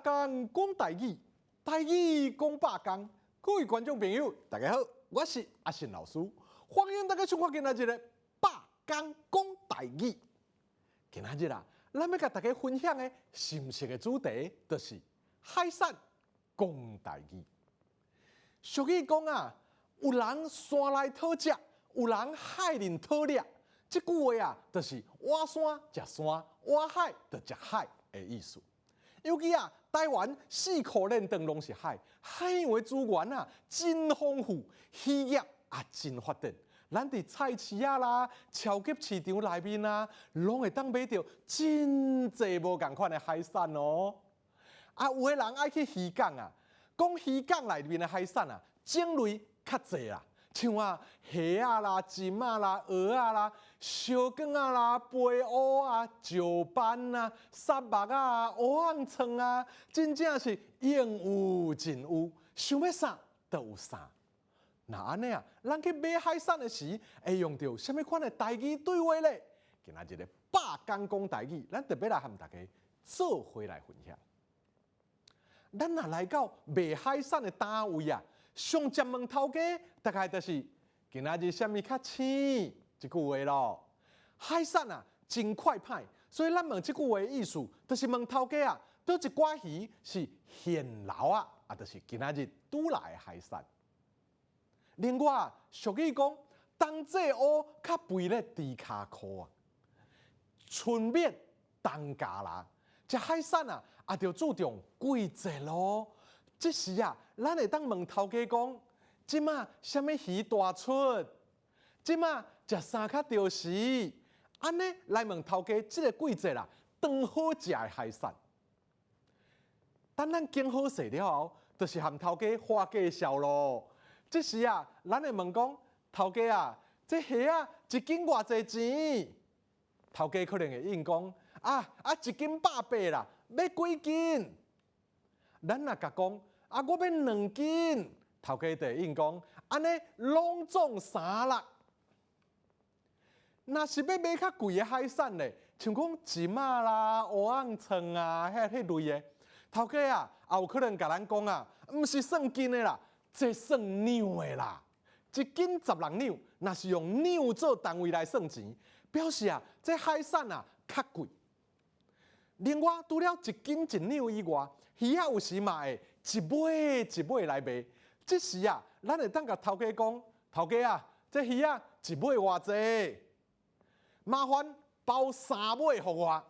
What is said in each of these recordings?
工講台語，台語講百工。各位觀眾朋友，大家好，我是阿信老師，歡迎大家收看今仔日的百工講台語。今仔日啊，咱欲共大家分享的心事的主題，就是海產講台語。俗語講啊，有人山來討食，有人海裡討掠。這句話啊，就是倚山食山，倚海就食海的意思。尤其啊，台灣四箍連轉攏是海，海洋的資源啊，真豐富，漁業也真發展。咱佇菜市仔啦、超級市場內面啊，攏會當買著真濟無仝款的海產哦。啊，有的人愛去漁港啊，講漁港內面的海產啊，種類較濟啦。像啊，蝦仔啦、鱔仔啦、蚵仔啦、燒卷仔啦、飛烏啊、石斑啊、虱目仔、蚵仔腸啊，真正是應有盡有，想欲啥就有啥。若按呢啊，咱去買海產的時，會用著啥物款的台語對話咧？今仔日的百工講台語，咱特別來和大家做伙來分享。咱若來到賣海產的攤位啊，上捷問頭家，大概就是今仔日啥物較鮮這句話囉。海產啊，真快歹，所以咱問這句話的意思，就是問頭家啊，佗一寡魚是現撈仔，啊，就是今仔日拄來的海產。另外，俗語講，冬至烏較肥咧豬跤褲啊，春免冬加蜊，食海產啊，也著注重季節囉。這時啊，咱會當問頭家講：這馬啥物魚大出？這馬食啥較著時？按呢來問頭家，這个季節啦，當好食的海產。等咱揀好勢了後，就是和頭家話介紹囉。這時啊，咱會問講：頭家啊，這蝦仔一斤偌濟錢？頭家可能會應講：啊啊，一斤180啦，欲幾斤？咱若共講，啊，我欲兩斤，頭家就會應講，按呢攏總三六。若是欲買較貴的海產咧，像講鱔仔啦、蚵仔腸啊，彼類的，頭家啊，也有可能共咱講啊，毋是算斤的啦，這算兩的啦，一斤16兩，若是用兩做單位來算錢，表示啊，這海產啊較貴。另外，除了一斤一兩以外，魚仔有時嘛會一尾一尾來賣。這時啊，咱會當共頭家講：頭家啊，這魚仔一尾偌濟？麻煩包三尾予我。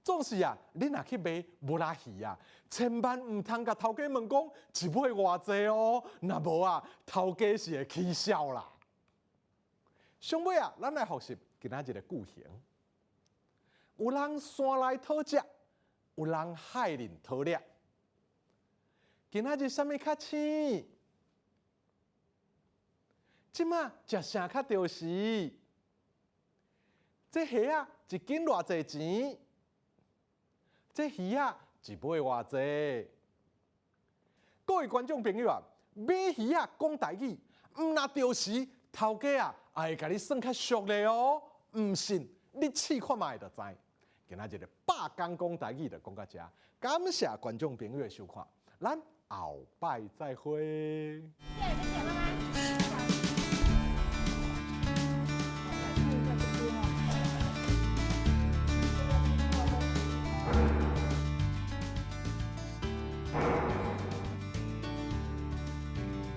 總是啊，你若去買蜊仔魚啊，千萬毋通共頭家問講一尾偌濟哦，若無啊，頭家是會起痟啦。上尾啊，咱來複習今仔日的句型。有人山來討食，有人海裡討掠。今仔日啥物較鮮？這馬食啥較著時？這蝦仔一斤偌濟錢？這魚仔一尾偌濟？各位觀眾朋友啊，買魚仔講台語，毋若著時，頭家啊也會共你算較俗咧哦。毋信，你試看覓就知。今仔日的百工講台語就講到遮，感謝觀眾朋友的收看，咱後擺再會。謝謝，謝謝，拜拜。